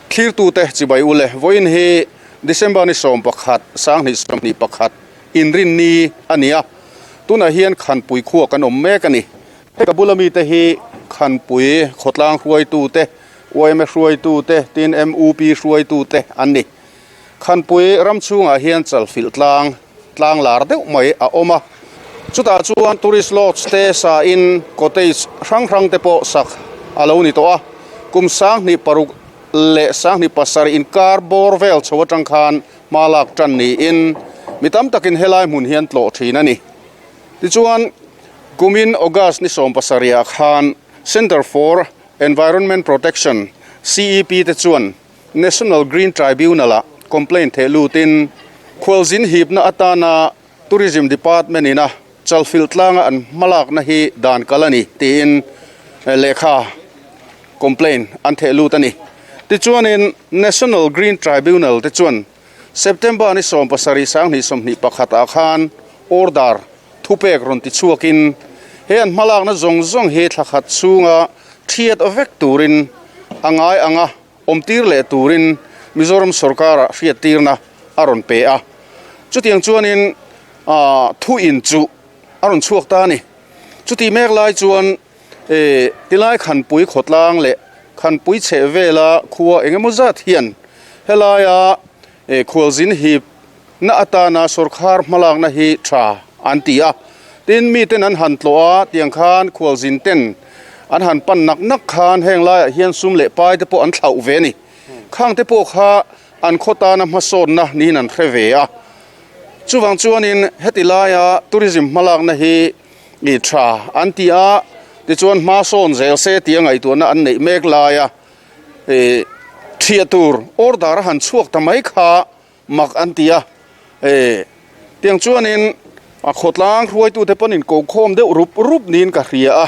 Thlirtute chibai ule vawiin hi December ni 11 2021 inrinni a ni a, tunah hian Khanpui khua kan awm mek a ni. Hei ka bula mite hi Khanpui khawtlang hruaitute, yma hruaitute tin MUP hruaitute an ni. Khanpui ram chhungah hian chalfilh tlang tlang lar deuh mai a awm a, chutah chuan tourist lodge te sa in cottage hrang hrang te pawh sak a lo ni tawh a, kum 2006 leh 2007 inkar bawr vel chho atang khan hma lak tan niin mi tam takin helai hmun hian tlawh thin a ni. Tichuan, kumin August ni 17 ah khan Centre for Environment Protection, CEP, te chuan National Green Tribunal-ah complaint theh lutin khualzin hipna atana Tourism Department-ina chalfilh tlanga an hmalakna hi dan kal a ni tiin lehkha complaint an theh lut a ni. Tichuanin National Green Tribunal te chuan September ni 17 2021 ah khan order thupek rawn ti chhuakin he an hmalakna zawng zawng hi thla khat chhunga thiat vek turin a ngai ang a, awmtir leh turin Mizoram sorkara hriattirna a rawn pe a. Chutiang chuanin thu in chu a rawn chhuak ta a ni. Chutih mek lai chuan tilai Khanpui khawtlang leh Khanpui chheh vela khua engemaw zat hian helaia khualzin hip na atana sorkar hmalakna hi tha an ti a. Tin, miten an han tlawh a, tiang khan khualzin ten an han pan nak nak khan heng laiah hian sum leh pai te pawh an thlauh ve a ni. Khang te pawh kha an khaw tana hmasawnna niin an hre ve a. Chuvang chuanin heti laia tourism hmalakna hi i tha an ti a, tichuan hmasawn zel se tia ngaihtuahna an neih mek laia thiah tur order a han chhuak ta mai kha mak an ti a, e tiang chuanin a khawtlang hruaitute pawn in ko khawm deuh rup rup niin ka hria a,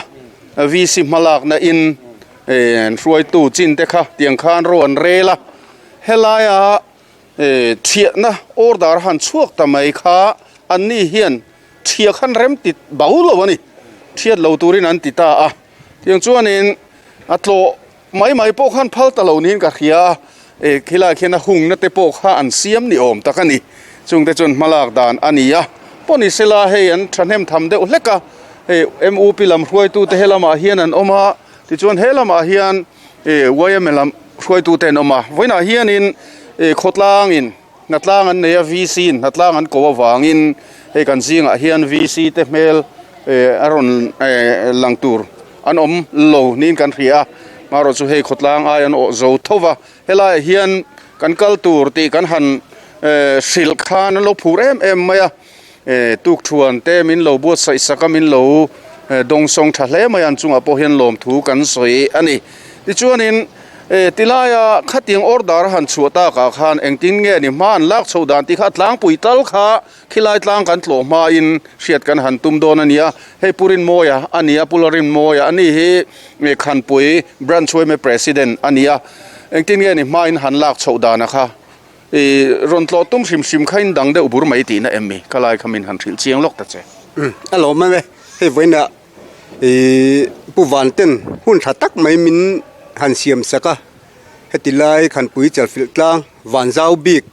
VC hmalakna in e hruaitu chin te kha tiang khan ro an rel a, helaia e thiahna order han chhuak ta mai kha an ni hian thiah khan rem ti bo lo a ni, thiat lo turin an ti ta a, tiang chuanin a tlawh Mai mai pawh khan phal ta lo niin ka hria a, e khilaiah khian a hungna te pawh kha an siam ni awm tak a ni. Chungte chuan hmalak dan a ni a, pawh ni sela hei an thahnem tham deuh hlek a, hei MUP lam hruaitute he lamah hian an awm a, tichuan he lamah hian e yma lam hruaitute an awm a, vawiinah hianin e khawtlangin hnatlang an nei a, VC in hnatlang an ko avangin hei kan zingah hian VC te hmel e a rawn e lang tur. An awm lo niin kan hria a, marawh chu hei khawtlang ai an awh zo tho va, helaiah hian kan kal tur tih kan han hrilh khan an lo phur em em mai a, tukthuan te min lo buatsaih sak a, min lo dawngsawng tha hle mai a, an chungah pawh hian lawmthu kan sawi a ni. Tichuanin. E, tilaia khatiang order a han chhuah takah khan engtin nge ni hma an lak chhoh dan tih kha a tlangpui tal kha khilai tlang kan tlawh hmain hriat kan han tum dawn a ni a. Hei Pu Rinmawia a ni a, Pu Larinmawia a ni hi Khanpui Branch yma President a ni a. Engtin nge ni hmain han lak chhoh dana kha i rawn tlawh tum hrim hrim kha in dang deuh bur mai tihna em mi? Khalai kha min han hrilh chiang lawk ta che. A lawm em e, hei vawiinah Ihh Pu Vanten hun tha tak mai min han siam sak a, heti lai Khanpui Chalfilh tlang Vanzau bik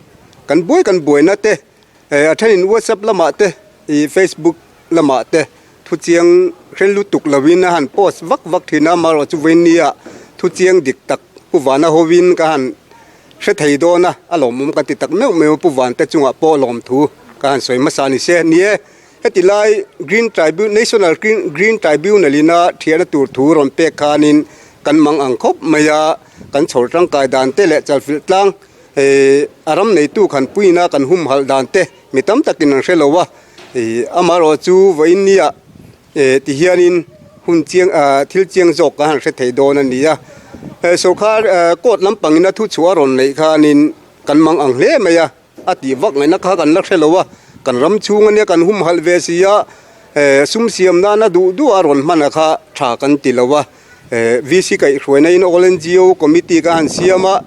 kan buai kan buaina te eh a thenin WhatsApp lamah te ih Facebook lamah te thu chiang hre lutuk lovin a han post vak vak thin a, amaherawhchu chu vawinia thu chiang dik tak Pu Vana hovin ka han hre thei dawn a, a lawmawm kan ti tak meuh meuh a, Pu Vante chungah pawh lawmthu ka han sawi hmasa ni se ni e. Heti lai Green Tribunal, National Green Tribunal ina thiahna tur thu rawn pek khanin kan mang ang khawp mai a, kan chhawr tangkai dan te leh chalfilh tlang a ram neitu khan puiina kan humhalh dan te mi tam takin an hre lo a, amaherawh chu vawiin nia ti hianin hun chiang thil chiang zawk kan han hre thei dawn a ni a. Sorkar court lampangina thuchhuah a rawn neih khanin kan mang ang hle mai a. A tih vak ngaihna kha kan la hre lo a, kan ram chhung ania kan humhalh ve si a, sum siam nana duh duh a rawn hman a kha tha kan ti lo a, VC kaihhruaina in All NGO Committee kan han siam a,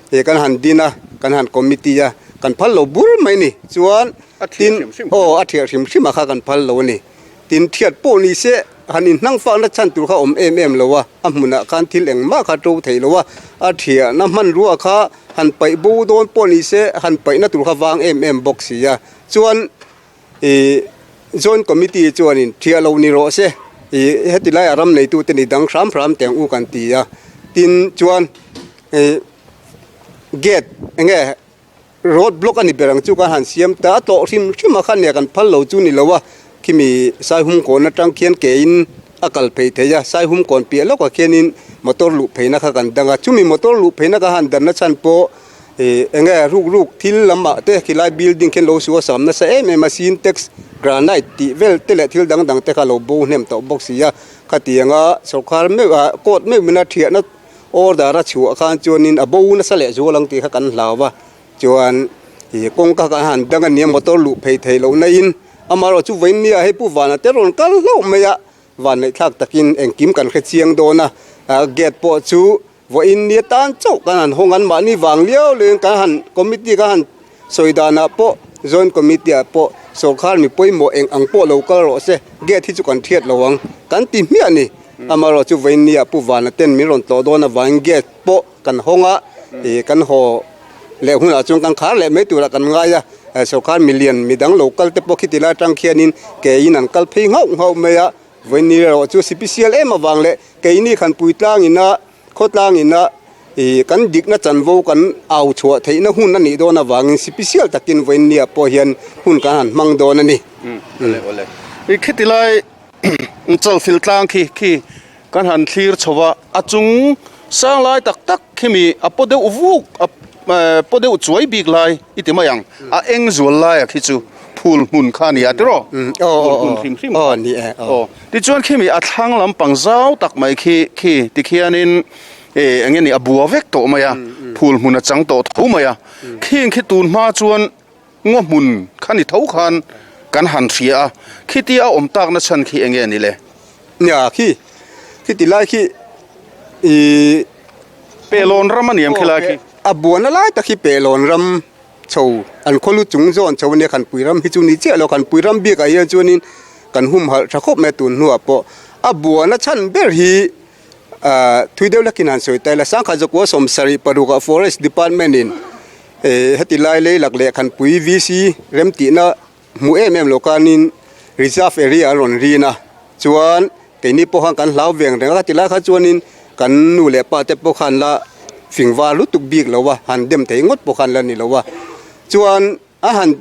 he kan han din a, kan han committee a, kan phal lo bur mai ni chuan tin aw a thiah hrim hrim a kha kan phal lo a ni, tin thiat pawh ni se. han inhnang fakna chhan tur kha awm em em lo a, a hmunah khan thil engmah kha to thei lo a, a thiahna hmanrua kha han paih bo dawn pawh ni se han paihna tur kha vang em em bawk si a, chuan ih joint committee chuanin thiah lo ni rawh se ih heti laiah ram neitute ni dang hram hram teh ang u kan ti a, tin chuan ih gate eng nge. Road block a ni ber ang chu kan han siam ta a tlawh hrim hrim a khan nia kan phal lo chu ni lo a khimi Saihum kawn atang khian ke in a kal phei thei a Saihum kawn piah lawkah khianin motor luh pheina kha kan dang a chumi motor luh pheina ka han danna chhan pawh ih eng nge ruk ruk thil lamah te khilai building khian lo suh a sam nasa em em a sintex granite tih vel te leh thil dang dang te kha lo bo hnem tawh bawk si a khatianga sawrkar meuh ah court meuh mina thiahna Order a chhuah khan chuanin a bo nasa leh zual ang tih kha kan hlau a, chuan ih kawngka kan han dang a nia motor luh phei theih loh na in amaherawh chu vawiin nia hei Pu Vana te rawn kal hlauh mai a, vanneih thlak takin engkim kan hre chiang dawn a, gate pawh chu vawiin nia tan chauh kan han hawng an mahni vang liau liau in kan han committee kan han sawi danah pawh joint committee ah pawh sawrkar mi pawimawh eng ang pawh lo kal rawh se gate hi chu kan thiat lo ang kan ti hmiah a ni. Amaherawh chu vawinia Pu Vana ten min rawn tlawh dawn avangin gate pawh kan hawng a, ih kan haw leh hunah chuan kan khar leh mai turah kan ngai a, sawrkar milian midang lo kal te pawh khiti lai atang khianin keiin an kal phei nghauh nghauh mai a, vawiini erawh chu sipisial em avang leh keini khan puitlang ina khawtlang ina ih kan dikna chanvo kan au chhuah theihna hun a nih dawn avangin sipisial takin vawinia pawh hian hun kan han hmang dawn a ni. Khiti lai Chalfil tlang khi khi kan han thlir chho a, a chung sang lai tak tak khi mi a paw deuh vuk a paw deuh chuai bik lai i ti mai ang, a eng zual laia khi chu phul hmun kha a ni a tiraw? Phul hmun hrim hrim kha aw tichuan khi mi a thlang lampang zau tak mai khi khi tikhianin eng nge ni a bua vek tawh mai a, phul hmun a chang tawh tho mai a, khing khi tun hma chuan Ngaw hmun kha ni tho khan kan han hria a, khiti a awm takna chhan khi enge ni le? Nia khi, khiti lai khi ih. Pehlawn ram a niam khi lai khi. A buana lai tak hi Pehlawn ram chho an khawlu chung zawn chho ania Khanpui ram hi chu ni chiah lo, Khanpui ram bikah hian chuanin kan humhalh tha khawp mai a tun hnuah pawh a buana chhan ber hi thui deuh lakin han sawi ta ila Sangkhat Zakua 76 ah Forest Department in Heti lai lei lak leh Khanpui VC remtihna hmuh em em lo kanin reserve area a rawn rin a, chuan keini pawh khan kan hlau veng reng a, khati lai kha chuanin kan nu leh pa te pawh khan la fing var lutuk bik lo a, han dem thei ngawt pawh khan la ni lo a, chuan a han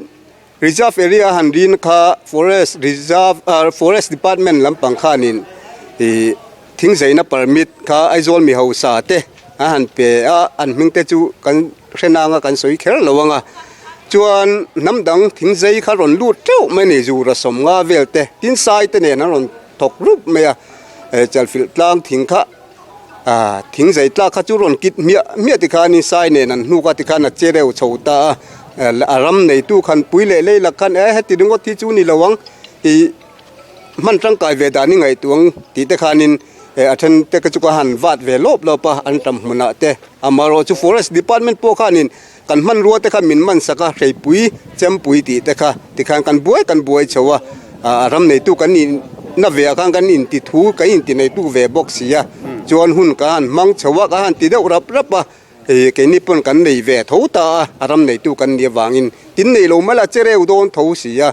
Reserve area a han rin kha forest reserve ah forest department lampang khanin ih thing zaina permit kha Aizawl mi hausa te an han pe a an hming te chu kan hre nang a kan sawi kher lo ang a chuan hnam dang thing zai kha rawn lut teuh mai a ni zura sawmnga vel te tin sai te nen an rawn thawk rup mai a chalfilh tlang thing kha. Ah thing zai tlak kha chu rawn kit hmiah hmiah ti khanin sai nen an hnuk a tikhan a che reuh chho ta a a ram neitu khan pui leh lei lak khan e heti ringawt hi chu ni lo ang tih hman tangkai ve dan i ngaihtuah ang tih te khanin a then te chu ka han vat ve lawp lawp a an tam hmunah te amaherawh chu forest department pawh khanin kan hmanrua te kha min man sak a hreipui chempui tih te kha tikhan kan buai kan buai chho a a ram neitu kan nih na ve ah khan kan inti thu kan inti neitu ve bawk si a chuan hun ka han hmang chho a ka han ti deuh rap rap a ih keini pawn kan nei ve tho ta a a ram neitu kan nih avangin tin nei lo mai la che reu dawn tho si a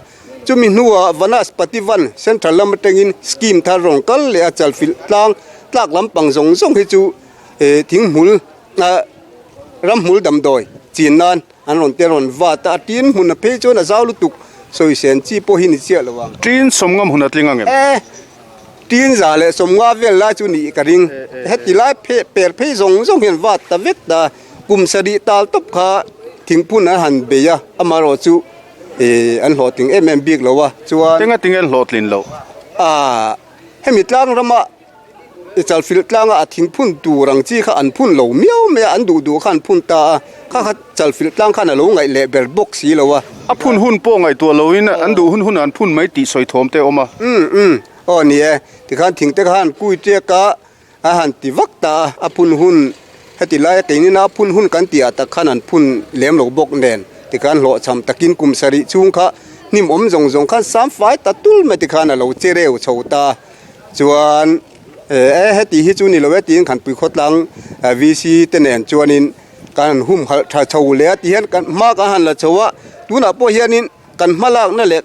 chumi hnuah Vanaspati van central lam atangin scheme thar rawn kal leh a chalfilh tlang tlak lampang zawng zawng hi chu ih thinghmul ah ramhmul damdawi chin nan an rawn te rawn vat a, a tin hmun a phei chuan a zau lutuk sawi sen chi pawh hi ni chiah lo ang. Tin sawmnga hmun a tling ang em? E, tin za leh sawmnga vel lai chu nih ka ring. Heti lai phe per phei zawng zawng hian vat ta vek ta, kum sarih tal tawp kha thingphun an han bei a, amaherawh chu an hlawhtling em em bik lo a, chuan. Enga tinge an hlawhtlin loh? A, hemi tlang rama. I chalfilh tlanga a thing phun tur ang chi kha an phun lo miau mai a, an duh duh kha an phun ta a, kha kha chalfilh tlang khan a lo ngaih leh ber bawk si lo a. A phun hun pawh ngaihtuah loin an duh hun hun an phun mai tih sawi thawm te a awm a. Umm umm aw ni e, tikhan thing te kha an kui ṭiak a, a han ti vak ta a, a phun hun heti laia keinina a phun hun kan tih ah tak khan an phun lem lo bawk nen tikhan hlawhchham takin kum sarih chhung kha hnim awm zawng zawng khan sam fai ta tul mai tikhan a lo che reu chho ta a. Chuan e heti hi chu ni lo e tiin Khanpui khawtlang VC te nen chuanin kan han humhalh tha chho leh a ti hian kan hma kan han la chho a, tunah pawh hianin kan hma lakna leh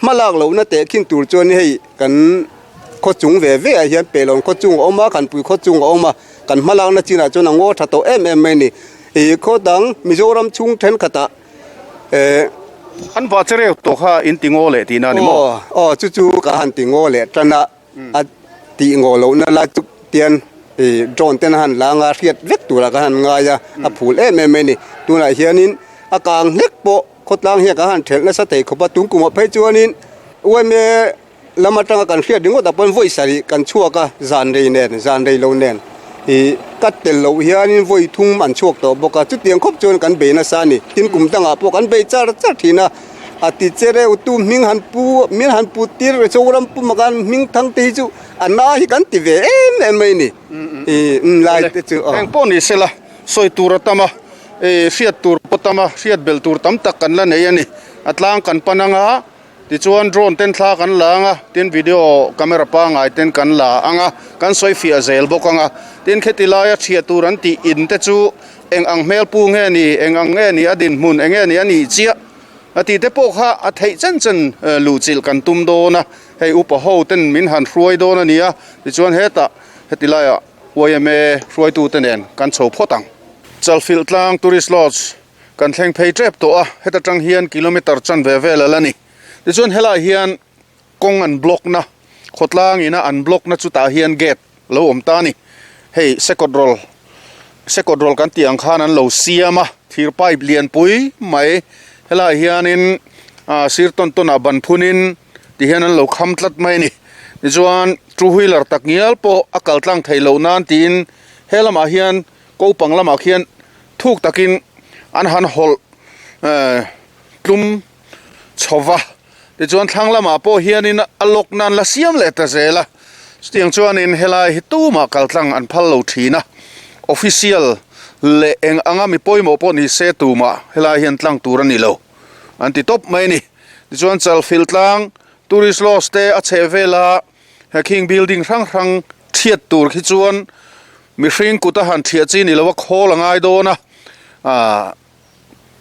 hma lak lohna tehkhin tur chuan hei kan khaw chung ve ve ah hian Pelawn khaw chung a awm a, Khanpui khaw chung a awm a, kan hma lakna chinah chuan a ngaw tha tawh em em mai a ni. Ih khaw dang Mizoram chhung thenkhatah eh. An vah che reuh tawh kha in ti ngaw leh tihna a ni maw? Aw, aw chu chu ka han ti ngaw leh tan a, a tih ngaw lohna lai chu tian ih drone ten a han la anga hriat vek turah ka han ngai a, a phul em em mai a ni. Tunah hianin a kang hlek pawh khawtlang hian ka han thelh nasa thei khawp a, tun kumah phei chuanin yma lam atanga kan hriat ringawt ah pawn vawi sarih kan chhuak a, zan rei nen, zan rei lo nen ih ka tel loh hianin vawi thum an chhuak tawh bawk a, chutiang khawp chuan kan bei nasa a ni. Tin kum dangah pawh kan bei char char thin a, a ti che reuh tu hming han pu min han put tir Zoram pum ah khan hming thang te hi chu a na hi kan ti ve em em mai a ni ih lai te chu aw. Eng pawh ni sela sawi tur a tam a, ih hriat tur pawh tam a, hriat belh tur tam tak kan la nei a ni. A tlang kan pan anga. Tichuan drone ten thla kan la ang a, tin video camera pangai ten kan la ang a, kan sawi fiah zel bawk ang a. Tin kheti laia chhiah tur an tih in te chu eng ang hmel pu nge ni, eng ang nge ni a dinhmun, eng nge ni a nih chiah a tih te pawh kha a theih chen chen luhchilh kan tum dawn a, hei upa ho ten min han hruai dawn a ni a, tichuan hetah heti laiah yma hruaitute nen kan chho phawt ang. Chalfilh tlang Tourist Lodge Kan thleng phei tep tawh a, heta tang hian kilometer chanve vel a la ni. Tichuan helaiah hian kawng an block na, khawtlang ina an block na chutah hian gate lo awm ta a ni. Hei sekawt rawl, sekawt rawl kan tih ang khan an lo siam a, thir pipe lian pui mai helaiah hianin ah sir tawn tawnah ban phunin ti hian an lo kham tlat mai a ni. Tichuan two wheeler tak ngial pawh a kal tlang theih loh nan tiin he lamah hian ko pang lamah khian thuk takin an han hawlh tlum chho va, tichuan thlang lamah pawh hianin a lawk nan la siam leh ta zel a, chutiang chuanin helai hi tumah kal tlang an phal lo thin a, official leh eng anga mi pawimawh pawh ni se tumah helai hian tlang tur a ni lo an ti tawp mai a ni. Tichuan Chalfilh tlang tourist lodge te a chheh vela he khing building hrang hrang thiat tur khi chuan Mihring kut a han thiah chi ni lo a khawl a ngai dawn a, aah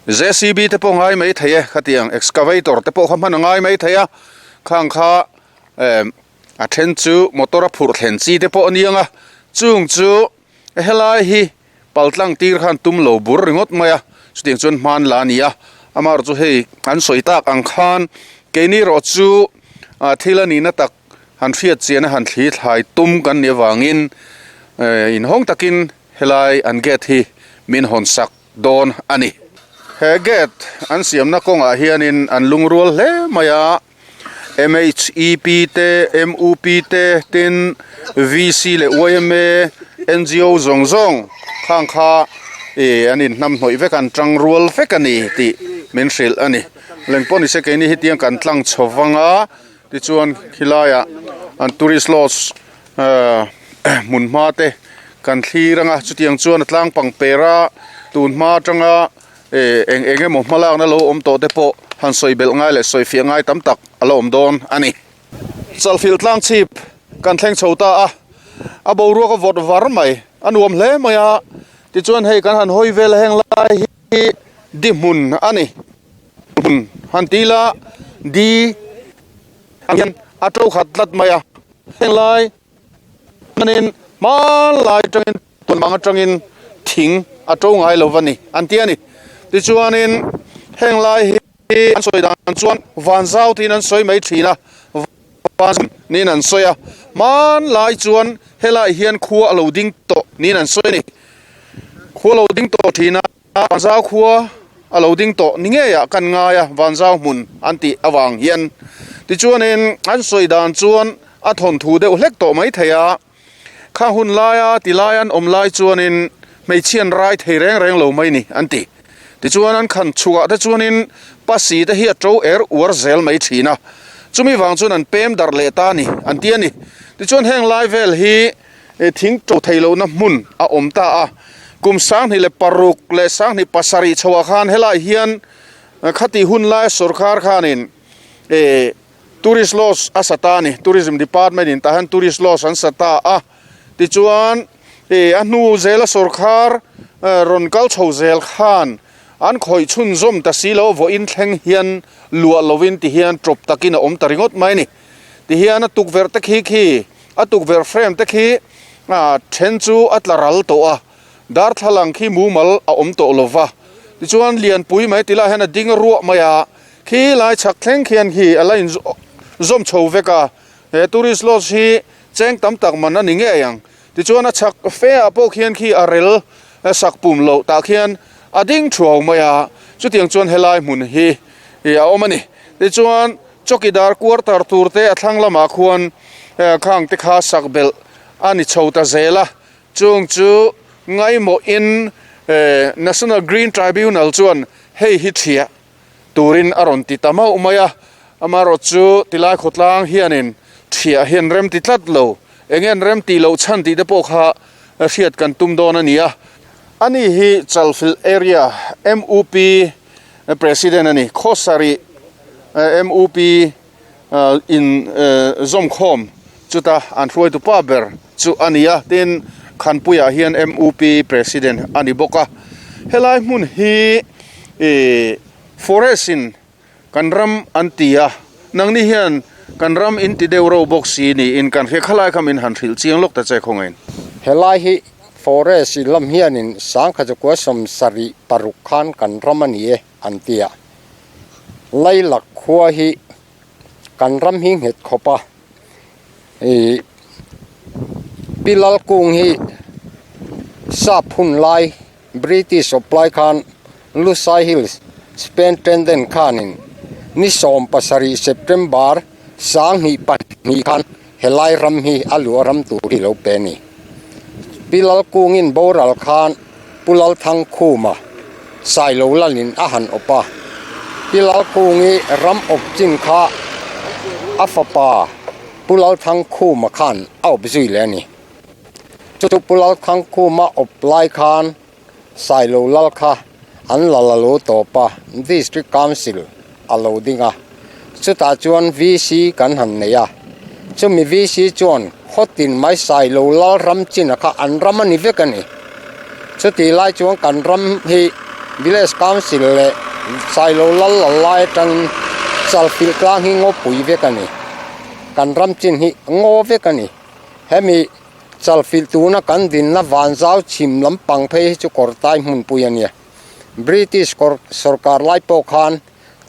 JCB te pawh ngai mai thei e khatiang excavator te pawh kha hman a ngai mai thei a, khang kha eh a then chu motor a phurh thlen chi te pawh a ni ang a, chung chu helai hi pal tlang tir khan tum lo bur ringawt mai a, chutiang chuan hman la a ni a, amaherawh chu hei an sawi tak ang khan keini erawh chu ah thil a nihna tak. Han hriat chian a han thli thlai tum kan nih avangin inhawng takin helai an gate hi min hawn sak dawn a ni. He gate an siamna kawngah hianin an lungrual hle mai a, MHEP te, MUP te tin VC leh yma, NGO zawng zawng khang kha ih an inhnamhnawih vek an tangrual vek a ni tih min hrilh a ni. Lengpawh nise keini hetiang kan tlang chho vang a. Tichuan khilaiah an tourist lodge hmun hma te kan thlir anga chutiang chuan a tlang pang per a tun hma atanga eh eng eng emaw hmalakna lo awm tawh te pawh han sawi belh ngai leh sawi fiah ngai tam tak a la awm dawn a ni. Chalfilh tlang chhip kan thleng chho ta a, a boruak a vawt var mai, a nuam hle mai a, tichuan hei kan han hawi vel a heng lai hi di hmun a ni. Hmun han ti ila di ang hian a to khat tlat mai a, heng lai chuanin hmanlai atangin tun mang atangin thing a to ngai lo va ni an ti a ni. Tichuanin heng lai hi an sawi dan chuan van zau tiin an sawi mai thin a, van niin an sawi a, hmanlai chuan helaiah hian khua a lo ding tawh niin an sawi a ni. Khua a lo ding tawh thin a. Vanzau khua a lo ding tawh ni ngeiah kan ngai a, Vanzau hmun an tih avang hian. Tichuanin an sawi dan chuan a thawnthu deuh hlek tawh mai thei a, kha hun laia ti lai an awm lai chuanin hmeichhia an rai thei reng reng lo mai ni an ti. Tichuan an khan chhuah te chuanin pasi te hi a to er uar zel mai thin a, chumi vang chuan an pem darh leh ta a ni an ti a ni. Tichuan heng lai vel hi. Thing to thei lohna hmun a awm ta a, kum 26 leh 27 chhoah khan helaiah hian khati hun laia sorkar khanin eh Tourist Lodge a sa ta a ni. Tourism Department in tah hian Tourist Lodge an sa ta a. Tichuan ih a hnu zela sawrkhar rawn kal chho zel khan an khawih chhunzawm ta si lo vawiin thleng hian luah lovin ti hian tawp takin a awm ta ringawt mai a ni. Ti hian a tukverh te khi khi a tukverh frame te khi ah then chu a tla ral tawh a, darthlalang khi mumal a awm tawh lo va. Tichuan lianpui mai ti lai hian a ding ruah mai a, khi lai chhak thleng khian khi a la in zawm chho vek a, he tourist lodge hi cheng tam tak man a ni ngei ang. Tichuan a chhak fe ah pawh khian khi a rel sak pum loh tah khian a ding thuau mai a, chutiang chuan helai hmun hi a awm a ni. Tichuan Chawkidar quarter tur te a thlang lamah khuan khang te kha sak belh a ni chho ta zel a, chung chu ngaimawhin National Green Tribunal chuan hei hi thiah turin a rawn ti ta mauh mai a, amaherawh chu tilai khawtlang hianin thiah hian rem ti tlat lo, eng nge an rem tih loh chhan tih te pawh kha hriat kan tum dawn a ni a. Ani hi Chalfilh Area MUP President a ni. Khawsarih MUP in zawmkhawm chuta an hruaitu pa ber chu a ni a, tin Khanpuiah hian MUP President a ni bawk a. Helai hmun hi forest in kan ram an ti a, nangni hian kan ram in ti deuh reuh bawk si niin kan hria khalai kha min han hrilh chiang lawk ta che khawngain. Helai hi Forest in lam hianin sangkhatzakua 76 khan kan ram a ni e an ti a. Lailak khua hi kan ram hi nghet khawp a, ih Pi Lalkung hi sap hun lai British awp lai khan Lusai Hills Superintendent khanin ni 17 September 2002 khan helai ram hi a luah ram tur hi lo pe a ni. Pi Lalkungin boral khan Pu Lalthangkhuma Sailo lalin a han awp a. Pi Lalkungi ram awp chin kha a fapa Pu Lalthangkhuma khan a awp zui leh a ni. Chu chu Pu Lalthangkhuma awp lai khan Sailo lal kha an la la lo tawp a, District Council a lo ding a, chutah chuan VC kan han nei a, chumi VC chuan khawtin mai Sailo lal ram chin a kha an ram a ni vek a ni. Chutih lai chuan kan ram hi Village Council leh Sailo lal lal lai atangin Chalfilh tlang hi ngawpui vek a ni, kan ram chin hi ngaw vek a ni. Hemi Chalfilh tuna kan dinna vanzau chhim lampang phei hi chu kawrtai hmunpui a nia. British kawr sawrkar lai pawh khan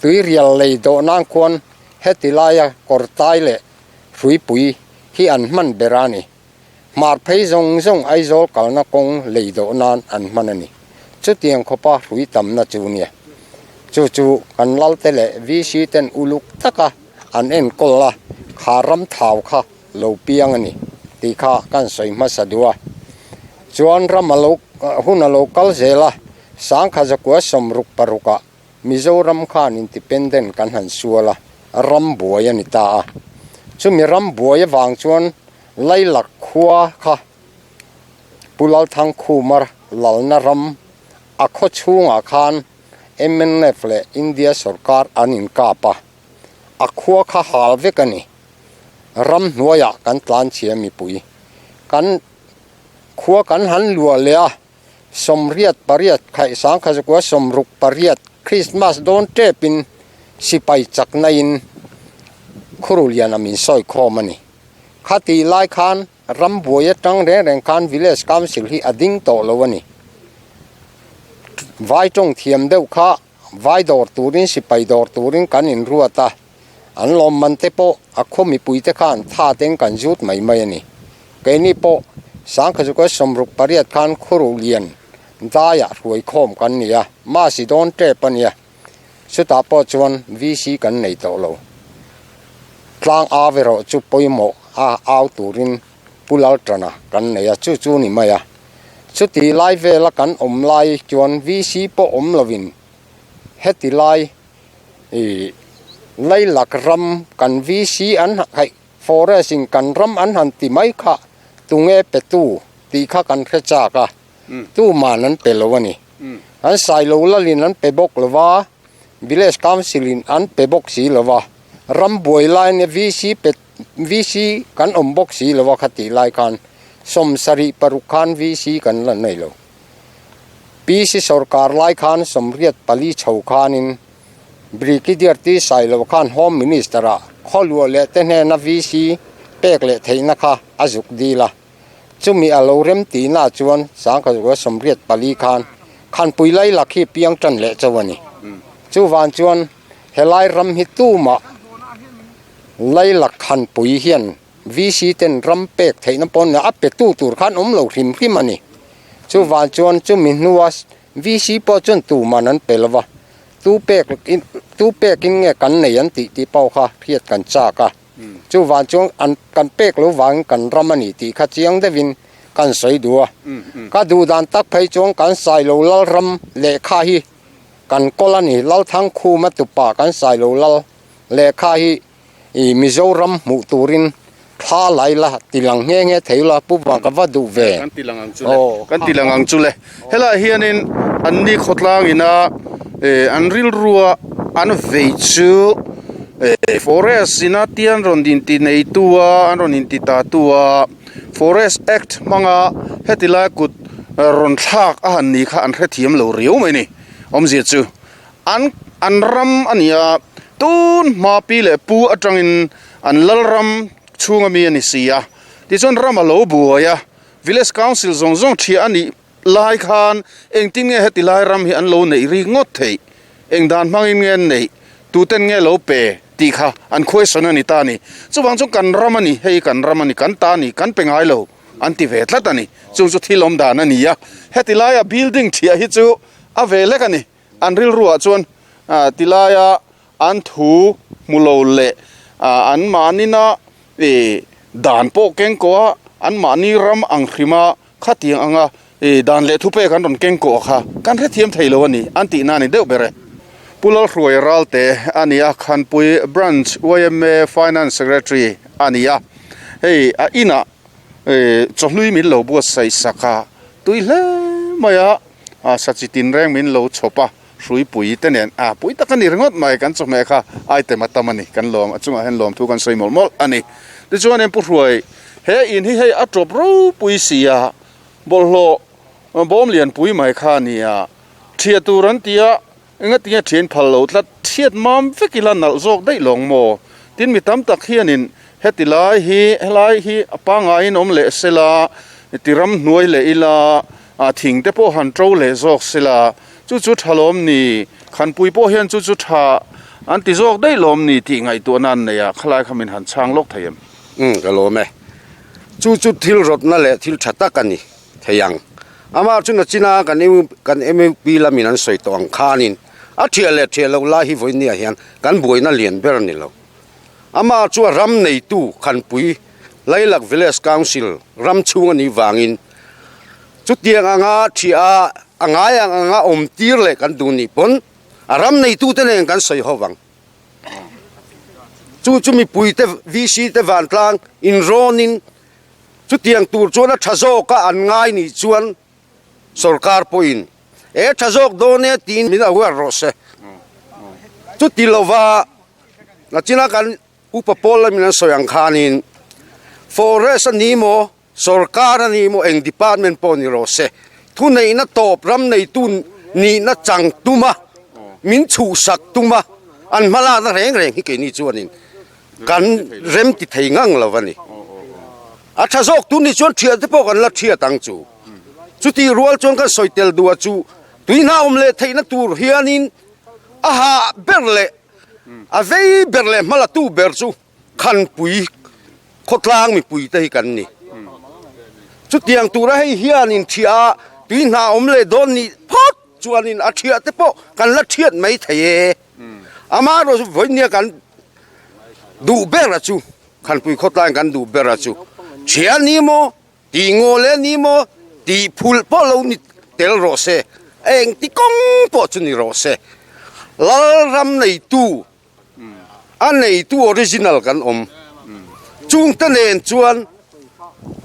tuirial lei dawh nan khuan heti laia kawrtai leh hruipui hi an hman ber a ni. Hmar phei zawng zawng Aizawl kalna kawng lei dawh nan an hman a ni. Chutiang khawpa hrui tamna chu nia. Chu chu kan lalte leh VC ten uluk taka an enkawl a, kha ram thau kha lo piang a ni tih kha kan sawi hmasa duh a. Chuan ram a lo hun a lo kal zel a, sangkha zakua 66 ah Mizoram khan independent kan han sual a, ram buai a ni ta a. Chumi ram buai avang chuan Lailak khua kha Pu Lalthangkhumar lalna ram a khaw chhungah khan mnf leh India sorkar an inkap a, a khua kha hal vek a ni. Ram hnuaiah kan tlanchhia mipui kan khua kan han luah leh a, 88 khaih 1968 Christmas dawn tepin sipai chaknain Khuruliana min sawi khawm a ni. Khatih lai khan ram buai atang reng reng khan Village Council hi a ding tawh lo a ni. Vai tawng thiam deuh kha Vai dawr turin sipai dawr turin kan inruat a, an lawmman te pawh a khaw mipui te khan tha teng kan zut mai mai a ni. Keini pawh Sangkhazuka 68 khan khuruh lian daiah hruai khawm kan ni a, Masi dawn tep a nia. Chutah pawh chuan VC kan nei tawh lo. Tlang au erawh chu pawimawh a au turin Pu Laltana kan nei a, chu chu ni mai a. Chuti lai vela kan awm lai chuan VC pawh awm lovin heti lai ih Lailak ram kan VC an haih forest in kan ram an han ti mai kha tunge pe tu tih kha kan hre chak a, tuman an pe lo a ni. An Sailo lalin an pe bawk lo va, Village Council in an pe bawk si lo va. Ram buai lai nia VC pe VC kan awm bawk si lo a khatih lai khan 76 khan VC kan la nei lo. PC sorkar lai khan 84 chho khanin Brigadier T Sailo khan Home Minister ah khawluah leh te hnena VC pek leh theihna kha a zuk dil a. Chumi a lo rem tihna chuan 1984 khan Khanpui Lailak hi piang tan leh chauh a ni. Chuvang chuan helai ram hi tumah Lailak Khanpui hian VC ten ram pek theihna pawn a petu tur khan awm lo hrim hrim a ni. Chuvang chuan chumi hnua VC pawh chuan tuman an pe lova, tu pek tu pekin nge kan nei an tih tih pawh kha hriat kan chak a. Chuvang chuan an kan pek lo vangin kan ram a ni tih kha chiang deuhin kan sawi duh a. Ka duh dan tak phei chuan kan Sailo lal ram lehkha hi kan kawl a ni. Lalthangkhuma tupa kan Sailo lal lehkha hi i Mizoram hmuh turin thla lai la ti lang nghe nghe thei ula Pu Vang ka va duh ve. Kan ti lang ang chu le. Kan ti lang ang chu le. Helaiah hianin an ni khawtlang ina an rilrua an vei chu Forest ina tian rawn inti neitu a an rawn inti ta tu a Forest Act hmanga heti lai kut rawn thlak a han ni kha an hrethiam lo riau mai ni. Awmzia chu an an ram a ni a, tun hma pi leh pu atangin an lal ram chhunga mi a ni si a, tichuan ram a lo buai a, Village Council zawng zawng thiah a nih lai khan engtin nge heti lai ram hi an lo neih ri ngawt theih, eng dan hmangin nge an neih, tuten nge lo pe tih kha an question a ni ta a ni. Chuvang chuan kan ram a ni, hei kan ram a ni, kan ta a ni, kan pe ngai lo an ti ve tlat a ni. Chung chu thil awm dan a ni a, heti laia building thiah hi chu a ve lek a ni. An rilruah chuan ti laia an thu hmu lo leh an mahnina dan pawh keng kawh a, an mahni ram ang hrima khatiang anga dan leh thupek an rawn keng kawh kha kan hrethiam thei lo a ni an tihna a ni deuh ber e. Pu Lalhruai Ralte a ni a, Khanpui Branch yma Finance Secretary a ni a, hei a inah chawhlui min lo buatsaih sak a, tui hle mai a. A sa chi tin reng min lo chhawp a, hruipui te nen a pui tak a ni ringawt mai, kan chawhmeh kha item a tam a ni, kan lawm a chungah hian lawmthu kan sawi mawlh mawlh a ni. Tichuan in Pu Hruai, he in hi hei a tawp ropui si a, bawlhhlawh bawm lianpui mai kha a ni a, thiah tur an ti a, Engatinge thian phal lo tlat thiat mam vek ila nalh zawk daih lawng maw? Tin mi tam tak hianin heti lai hi helai hi a pangaiin awm leh sela, ti ram hnuai leh ila, thing te pawh han to leh zawk sela, chu chu tha lawm ni? Khanpui pawh hian chu chu tha an ti zawk daih lawm ni tih ngaihtuahna an nei a, khalai kha min han chhang lawk thei em? Umm ka lawm e. Chu chu thil rawtna leh thil tha tak a ni. thei ang. Amah chu nachina kan kan MUP lamin an sawi tawh ang khanin a thiah leh thiah loh lai hi vawinia hian kan buaina lian ber a ni lo. Amah chu a ram neitu Khanpui Lailak Village Council ram chhung a nih vangin chutiang anga thiah a a ngai ang anga awm tir leh kan duh nih pawn a ram neitute nen kan sawi ho vang. Chu chu mipuite VC te vantlang inrawnin Chutiang tur chuan a tha zawk a an ngai nih chuan sorkar pawhin e tha zawk dawn e tiin min aware rawh se. Chuti lova nachina kan upa pawl lamin an sawi ang khanin forest a ni maw sorkar a ni maw eng department pawh ni rawh se thuneihna tawp ram neitu nihna chang tuma min chhuhsak tuma an hmalakna reng reng hi keini chuanin Kan rem ti thei ngang lo a ni. A tha zawk tur ni chuan thiah te pawh kan la thiat ang chu. Chutih rual chuan kan sawi tel duh a chu tuihna awm leh theihna tur hianin a hah ber leh a vei ber leh hmalatu ber chu Khanpui khawtlang mipui te hi kan ni. Chutiang tura hei hianin thiah a tuihna awm leh dawn nih phawt chuanin a thiah te pawh kan la thiat mai thei e. Amaherawh chu vawinia kan duh ber a chu Khanpui khawtlaiin kan duh ber a chu Thian ni maw tih ngaw leh ni maw tih phulh pawh lo ni tel rawh se engti kawng pawh chu ni rawh se Lalram neitu a neitu original kan awm chungte nen chuan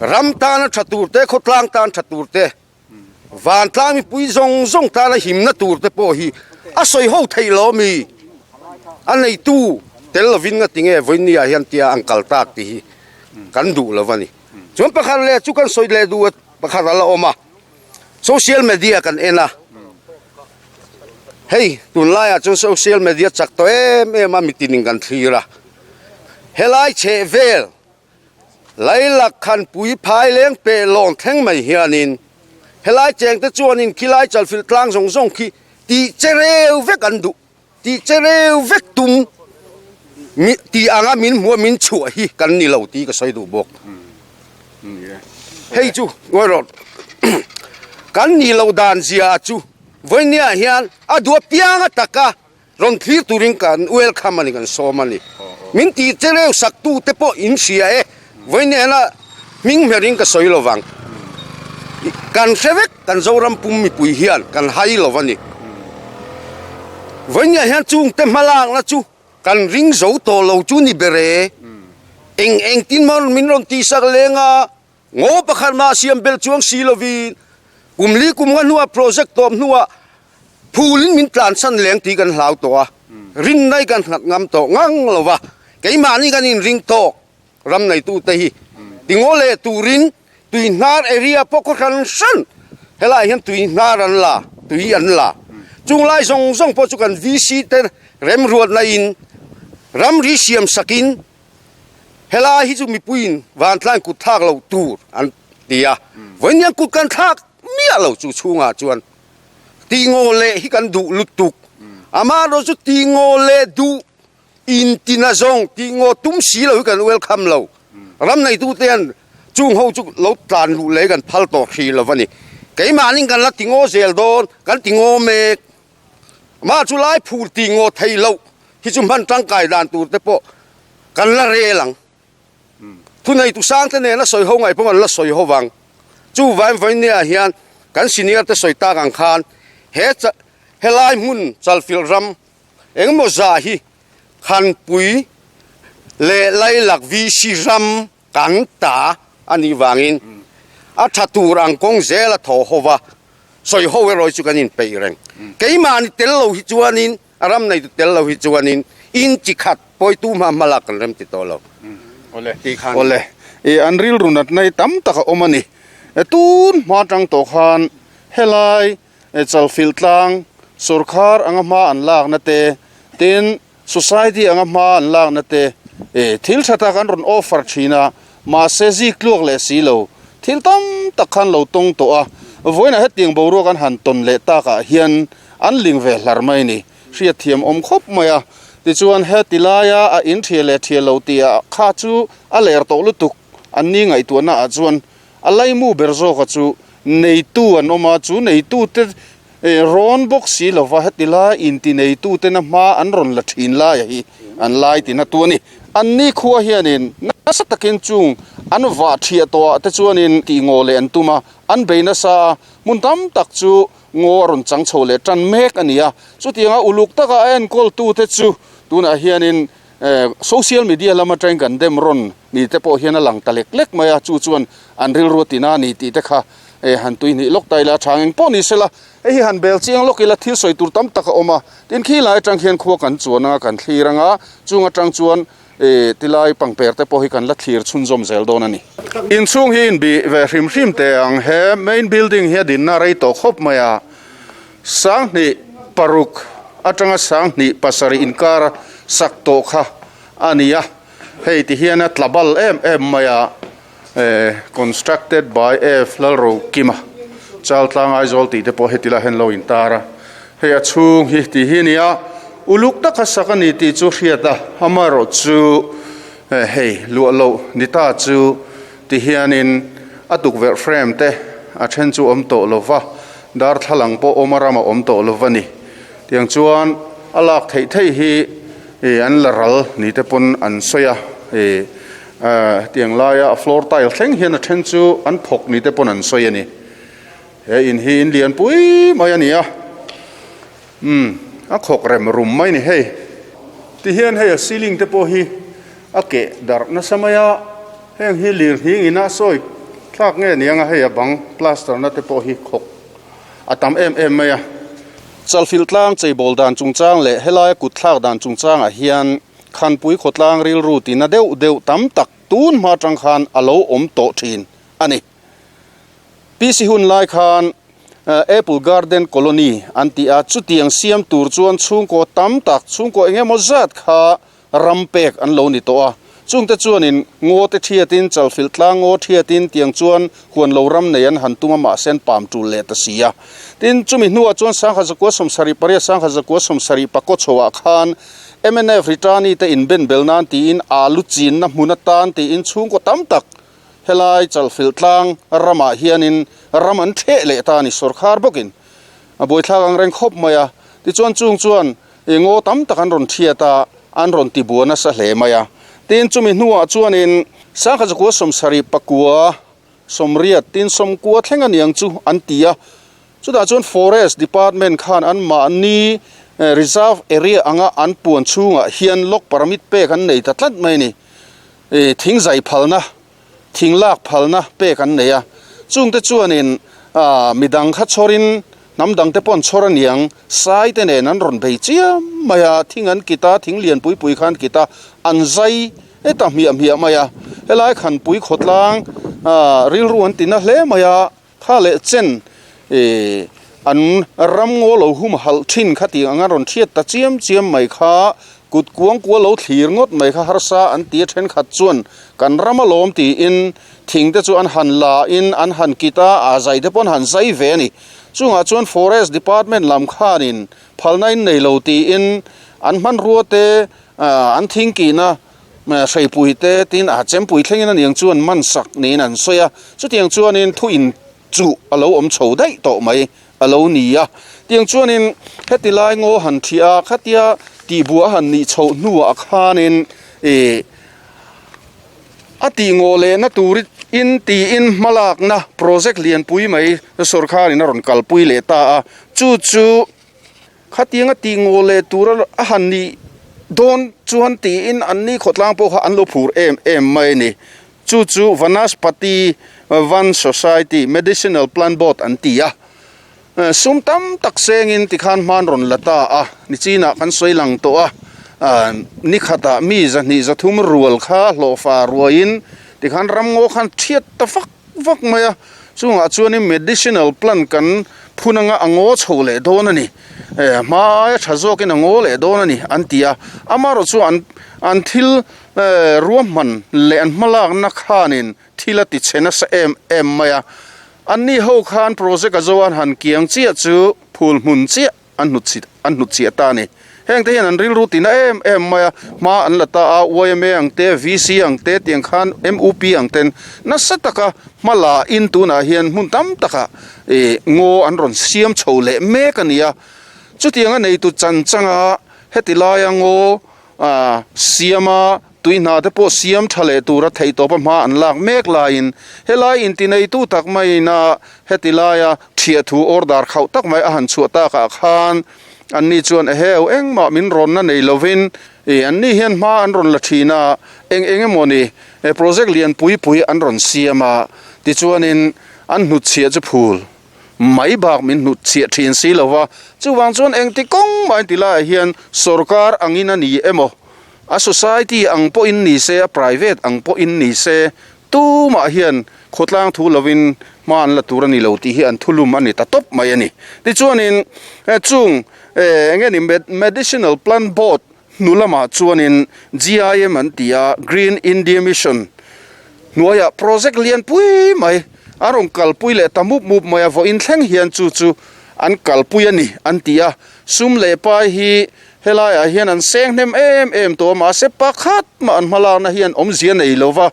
ram tana tha tur te khawtlang tan tha tur te Vantlang mipui zawng zawng tana himna tur te pawh hi a sawi ho theih lo mi? A neitu tel lovin nga tinge vawinia hian tia an kal tak tih hi kan duh lo a ni. Chuan pakhat leh chu kan sawi leh duh a pakhat a la awm a, social media kan en a, hei tunlaiah chuan social media chak tawh em em a mitinin kan thlir a, helai chheh vel Lailak khanpui phai leng peh lawn thleng mai hianin helai chengte chuanin khilai chalfilh tlang zawng zawng khi tih che reu vek an duh, tih che reu vek tum mi tih anga min hmuh a min chhuah hi kan ni lo tih ka sawi duh bawk. Hei chu ngawi rawh kan nih loh dan zia chu vawinia hian a duh apiang a taka Rawn thlir turin kan welcome a ni, kan sawm a ni. Min tih che reu sak tu te pawh in hria e, vawihnena hming hmerin ka sawi lo vang. Kan hre vek, kan Zoram pum mipui hian kan hai lo va ni. Vawihneh hian chungte hmalakna chu kan ring zo tawh lo chu ni ber e. Eng engtin maw min rawn tihsak leng a, Ngaw pakhat mah siam belh chuang si lovin kum li kum nga hnuah project tawp hnuah phulin min tlansan leng tih kan hlau tawh a, rinnai kan nghat ngam tawh ngang lo va, keimahni kan inring tawk ram neitute hi tingaw leh turin tui hnar area pawh khaw hran hran helaiah hian tui hnar an la, tui an la. Chung lai zawng zawng pawh chu kan VC te remruatna in ramri siam sakin Helai hi chu mipuiin vantlain kut thlak lo tur an ti a, vawiin kut kan thlak miah lo chu chhungah chuan tingaw leh hi kan duh lutuk. Amaherawh chu tingaw leh duh intina zawng tingaw tum si lo hi kan welcome lo. Ram neitute hian chung ho chu lo tlan luh leh kan phal tawh hrih lo a ni. Keimahni kan la tingaw zel dawn, kan tingaw mek. Mah chu lai phur tih ngaw thei loh hi chu hman tangkai dan tur te pawh kan la rel ang. Thuneitu sangte nena sawi ho ngaih pawh kan la sawi ho vang. Chu vain vawinia hian kan senior te sawi tak ang khan he helai hmun Chalfilh ram engemaw zah hi Khanpui leh Lailak VC ram kan ta a nih vangin a tha tur ang kawng zel a thaw ho va. Sawi ho erawh hi chu kan inpeih reng. Keimahni tel lo hi chuanin, a ram neitu tel lo hi chuanin in chi khat pawitu hma hma lak kan rem ti tawh lo. Awle, awle, i an rilru natna hi tam tak a awm a ni. Tun hma tang tawh khan helai Chalfilh tlang sawrkhar anga hma an lakna te, tin Society anga hma an lakna te thil tha tak an rawn offer thin a, mahse zik tluak leh si lo. Thil tam tak khan lo tawng tawh a, vawiinah hetiang boruak an han tawn leh takah hian an ling ve hlar mai ni. Hriat thiam awm khawp mai a, tichuan heti laia a in thiah leh thiah lo tih ah kha chu a ler tawh lutuk an ni ngaihtuahna ah chuan a laimu ber zawka chu neitu an awm a, chu neitu te Rawn bawk si lova heti lai inti neituten a hma an rawn la thin laia hi an lai tina tu a ni. Anni khua hianin nasa takin chung an vah thiah tawhah te chuanin tih ngaw leh an tum a, an bei nasa a, hmun tam tak chu ngaw a rawn chang chho leh tan mek a ni a. Chutianga uluk taka a enkawltute chu tunah hianin social media lam atangin kan dem rawn ni te pawh hian a lang ta lek lek mai a, chu chuan an rilru a tina a ni tih te kha han tui hnih lawk ta ila a tha ang engpawh ni sela, hei hi han bel chiang lawk ila thil sawi tur tam tak a awm a, tin khi lai atang khian khua kan chuan anga kan thlir anga chung atang chuan tilai pangper te pawh hi kan la thlir chhunzawm zel dawn a ni. Inchhung hi inbih ve hrim hrim teh ang, he main building hi a dinna rei tawh khawp mai a, 2006 atanga 2007 inkara sak tawh kha a ni a, hei ti hian a tla bal em em mai a, constructed by F Lalrokima Chaltlang Aizawl tih te pawh heti lai hian lo intar a, hei a chhung hi tih hi a ni a, uluk taka sak a ni tih chu hriat a, amaherawh chu hei luah loh ni ta chu. Ti hianin a tukverh frame te a then chu awm tawh lo va, darthlalang pawh awm a ram a awm tawh lo va ni. Tiang chuan a lak theih theih hi ih an la ral ni te pawn an sawi a, ih hetiang laia a floor tile thleng hian a then chu an phawk ni te pawn an sawi a ni. He in hi in lian pui mai a ni a, umm a khawk rem rum mai a ni hei. Ti hian hei a ceiling te pawh hi a keh darh nasa mai a, heng hi lir hning ina sawi thlak nge ni anga hei a bang plaster na te pawh hi khawk a tam em em mai a. Chalfilh tlang cheibawl dan chungchang leh helaia kut thlak dan chungchangah hian. Khanpui khawtlang rilru tina deuh deuh tam tak tun hma tang khan a lo awm tawh thin a ni. PC hun lai khan Apple Garden Colony an ti a, chutiang siam tur chuan chhungkaw tam tak, chhungkaw eng emaw zat kha ram pek an lo ni tawh a. Chungte chuanin ngaw te thiatin, chalfilh tlang ngaw thiatin tiang chuan huan lo ram nei an han tum a, mahse an pam tul leh ta si a. Tin, chumi hnuah chuan 1978, 1974 pakaw chhoah khan mnf Ritani te inben bel nan tiin alu chinna hmun atan tiin chhungkaw tam tak helai chalfilh tlang ramah hianin ram an theh leh ta a ni, sawrkhar bawkin a buaithlak ang reng khawp mai a. Tichuan chung chuan Ih ngaw tam tak an rawn thiat a, an rawn ti bua nasa hle mai a. Tin, chumi hnuah chuanin sangkhat zakua sawmsarih pakua sawmriat tin sawmkua thleng a niang chu an ti a. Chutah chuan Forest Department khan anmahni reserve area anga an puan chhungah hian lock permit pek an nei ta tlat mai a ni. Ih thing zai phalna thing lak phalna pek an nei a, chungte chuanin aah midang kha chhawrin hnam dangte pawh an chhawr a niang, sai te nen an rawn bei chiam mai a, thing an kit a, thing lian pui pui kha an kit a, an zai heta hmiah hmiah mai a, helai khanpui khawtlang aah rilru an ti na hle mai a, kha leh chen ih an ram ngaw lo hum halh thin kha tih ang a rawn hriat ta chiam chiam mai kha kut kuang kual lo thlir ngawt mai kha harsa an ti a thenkhat chuan kan ram alawm tiin thing te chu an han la in an han kit a a zai te pawh an han zai ve a ni chungah chuan forest department lam khanin phalna in nei lo tiin an hmanrua te ah an thing kihna Hreipui te tin a chempui thlengin a niang chuan man sak niin an sawi a, chutiang chuanin thu in chuh a lo awm chho daih tawh mai a lo ni a. Tiang chuanin heti lai ngaw han thiah a, khatia tihbuah a han nih chhoh hnuah khanin ih a tih ngaw lehna tur in tiin hmalakna project lianpui mai sawrkharin a rawn kalpui leh ta a, chu chu Khatianga tih ngaw leh tur a han nih dawn chuan tiin an ni khawtlang pawh kha an lo phur em em mai a ni. Chu chu Vanaspati Van Society Medicinal Plant Board an ti a. Sum tam tak sengin tikhan hman rawn la ta a, nichinah kan sawi lang tawh a, ni khatah mi zahnih zathum rual kha hlawhfa ruaiin tikhan ramngaw khan thiat ta fak vak mai a, chungah chuanin medicinal plant kan phun anga a ngaw chho leh dawn a ni, eh hma aia tha zawkin a ngaw leh dawn a ni an ti a, amaherawh chu an an thil eh ruahman leh an hmalakna khanin thil a ti chhe nasa em em mai a, anni ho khan project a zo an han kiang chiah chu phul hmun chiah. an hnut chhi an hnut chhiah ta a ni. Heng te hian an rilru tina em em mai a, hma an la ta a, yma ang te, VC ang te tiang khan mup ang ten nasa taka hma la in tunah hian hmun tam takah ih ngaw an rawn siam chho leh mek a ni a. Chutiang a neitu chan changa heti laia ngaw ah siama Tui hna te pawh siam tha leh tura theihtawpa hma an lak mek laiin helai intineitu tak maiin a heti laia thiah thu order khauh tak mai a han chhuah takah khan anni chuan eheu engmah min rawnna nei lovin ih anni hian hma an rawn la thin a, eng eng emawni project lian pui pui an rawn siam a tichuanin an hnutchhiah chu phul mai bak min hnut chhiah thin si lova, chuvang chuan engti kawng mah inti laiah hian sorkar angin a ni emaw, a society ang pawhin ni se, a private ang pawhin ni se, tumah hian khawtlang thu lovin hma an la tur a ni lo tih hi an thulum a ni ta tawp mai a ni. Tichuanin chung eng nge ni medicinal plant board hnu lamah chuanin GIM an ti a, Green India Mission hnuaiah project lian pui mai a rawn kalpui leh ta mup mup mai a, vawiin thleng hian chu chu an kalpui a ni an ti a, sum leh pai hi helaiah hian an seng hnem em em tawh a, mahse pakhat mah an hmalakna hian awmzia nei lo va,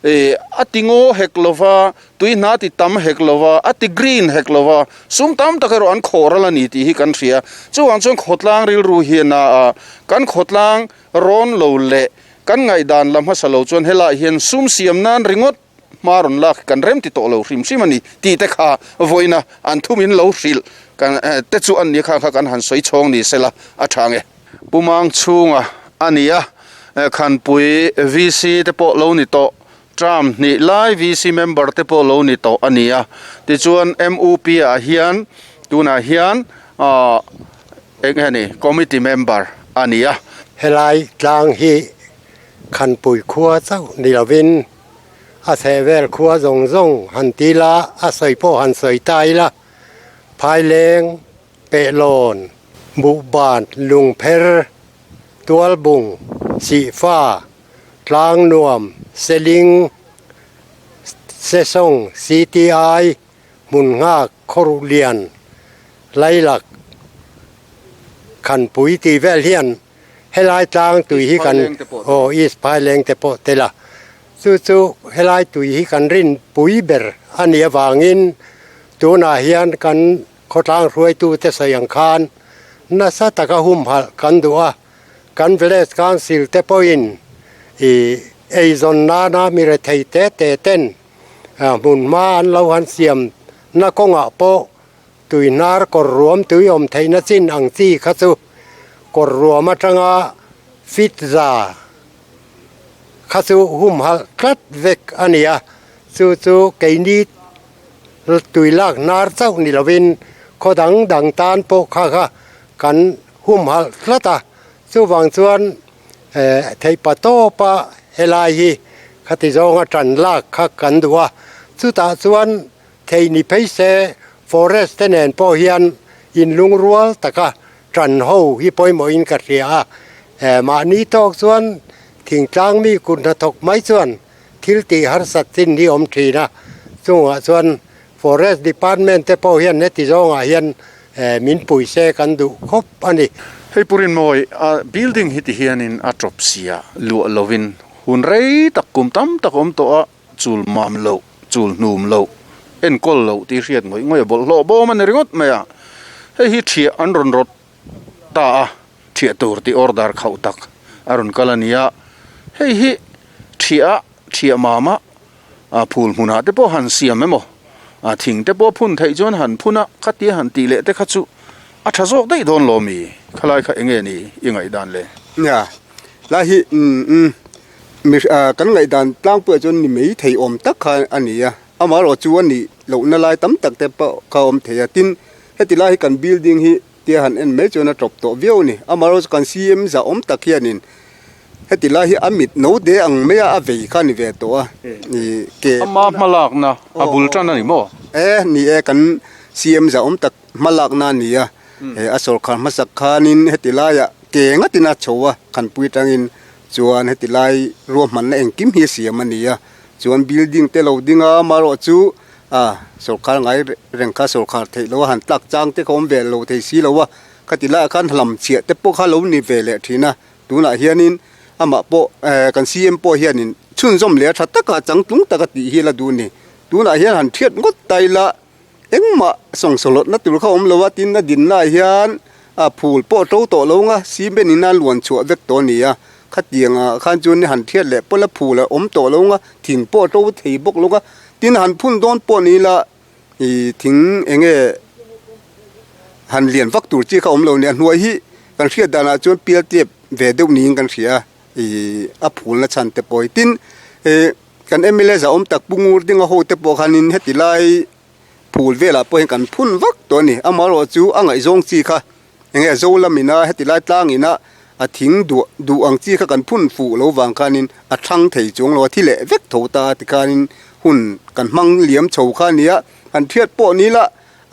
ih a ti ngaw hek lo va, Tui hna ti tam hek lo va, a ti green hek lo va, sum tam tak erawh an khawh ral a ni tih hi kan hria. Chuvang chuan khawtlang rilru hian a kan khawtlang rawn lo leh kan ngaihdan la hmasa lo chuan helaiah hian sum siam nan ringawt hma rawn lak hi kan rem ti tawh lo hrim hrim a ni tih te kha vawiina an thumin lo hrilh kan te chu an nia kha kha kan han sawi chhawng ni sela a tha nge. Pumang chhunga a ni a, Khanpui VC te pawh lo ni tawh. Term hnih lai VC member te pawh lo ni tawh a ni a, tichuan MUP ah hian tunah hian ahh eng nge ni committee member a ni a. Helai tlang hi Khanpui khua chauh ni lovin a chhehvel khua zawng zawng han ti la, a sawi pawh han sawi ta ila, Phaileng, Pehlawn, Buhban, Lungpher, Tualbung, Sihfa, Tlangnuam, Seling, Sesawng, CTI, Hmun nghak khawruh lian Lailak Khanpui tih vel hian helai tlang tui hi kan aw East Phaileng te pawh tel a, chu chu helai tui hi kan rin pui ber a nih avangin tunah hian kan khawtlang hruaitute sawi ang khan nasa taka humhalh kan duh a, kan Village Council te pawhin ih eizawn nana mi rethei te te ten Hmun hma an lo han siam na kawngah pawh tui hnar kawr ruam tui awm theihna chin ang chi kha chu kawr ruam atanga fit za kha chu humhalh tlat vek a ni a, chu chu keini tui lak hnar chauh ni lovin khaw dang dang tan pawh kha kha kan humhalh tlat a, chuvang chuan Theihpa tawpa helai hi khati zawnga tan lak kha kan duh a, chutah chuan thei ni phei se forest te nen pawh hian inlungrual taka tan ho hi pawimawhin ka hria a, mahni tawk chuan thingtlang mi kut hnathawk mai chuan thil tih harsat chin hi awm thin a, chungah chuan Forest Department te pawh hian heti zawngah hian min pui se kan duh khawp a ni. Hei Pu Rinmawi, a building hi ti hianin a tawp sia luah lovin hun rei tak kum tam tak awm tawh a, chul mam loh, chul hnum loh, enkawl loh tih hriat ngawih ngawih a bawlhhlawh bawm a ni ringawt mai a. Hei hi thiah an rawn rawt ta a, thiah tur tih order khauh tak a rawn kal a ni a. Hei hi thiah a, thiah mam a. A phul hmunah te pawh han siam emaw, a thing te pawh phun theih chuan han phun a, khatia han tih leh te kha chu a tha zawk daih dawn lo mi? Khalai kha enge ni i ngaihdan le? Nia, lai hi umm mi kan ngaihdan tlangpuiah chuan ni mai thei awm tak kha a ni a, amaherawh chu a nih lohna lai tam tak te pawh kha a awm thei a, tin heti lai hi kan building hi Tia han en mai chuan a tawp tawh viau a ni. Amaherawhchu chu kan CM zahawm tak hianin heti lai hi a mit no te ang maia a vei kha a ni ve tawh a. Ih ke. Ama hmalakna a bul tan a ni maw? E, ni e, kan CM zahawm tak hmalakna a ni a. A sawrkhar hmasak khanin heti laiah ke ngatin a chho a, khanpui atangin chuan heti lai ruahmanna engkim hi a siam a ni a. Chuan building te lo ding a, amaherawhchu A, sawrkhar ngai reng kha sawrkhar theih loh a han tlak chang te kha awm ve lo thei si lo a, khati laiah khan hlam chhiah te pawh kha lo ni ve leh thin a, tunah hianin amah pawh eh kan CM pawh hianin chhunzawm leh a tha taka changtlung taka tih hi la duh a ni. Tunah hian han thiat ngawt ta ila engmah sawngsawhlawtna tur kha awm lo a, tin a dinnaah hian a phul pawh a to tawh lo ang a, cement in a luan chhuah vek tawh a ni a, khatiang ah khan chuan han thiat leh pawlh a phul a awm tawh lo ang a, thing pawh a to thei bawk lo ang a. Tin han phun dawn pawh ni ila ih thing eng nge han lian vak tur chi kha awm lo nia hnuai hi kan hriat danah chuan pial tep ve deuh niin kan hria a ih a phulna chhan te pawh hi tin ih kan mla zahawm tak pu ngur dinga ho te pawh khanin heti lai phul velah pawh hian kan phun vak tawh a ni amaherawhchu chu a ngaihzawng chi kha Eng nge zo lam ina heti lai tlang ina a thing duah duh ang chi kha kan phun fuh lo vang khanin a thlang thei chuang lo a, thi leh vek tho ta ti khanin hun kan hmang liam chho kha a nia, han thiat pawh ni la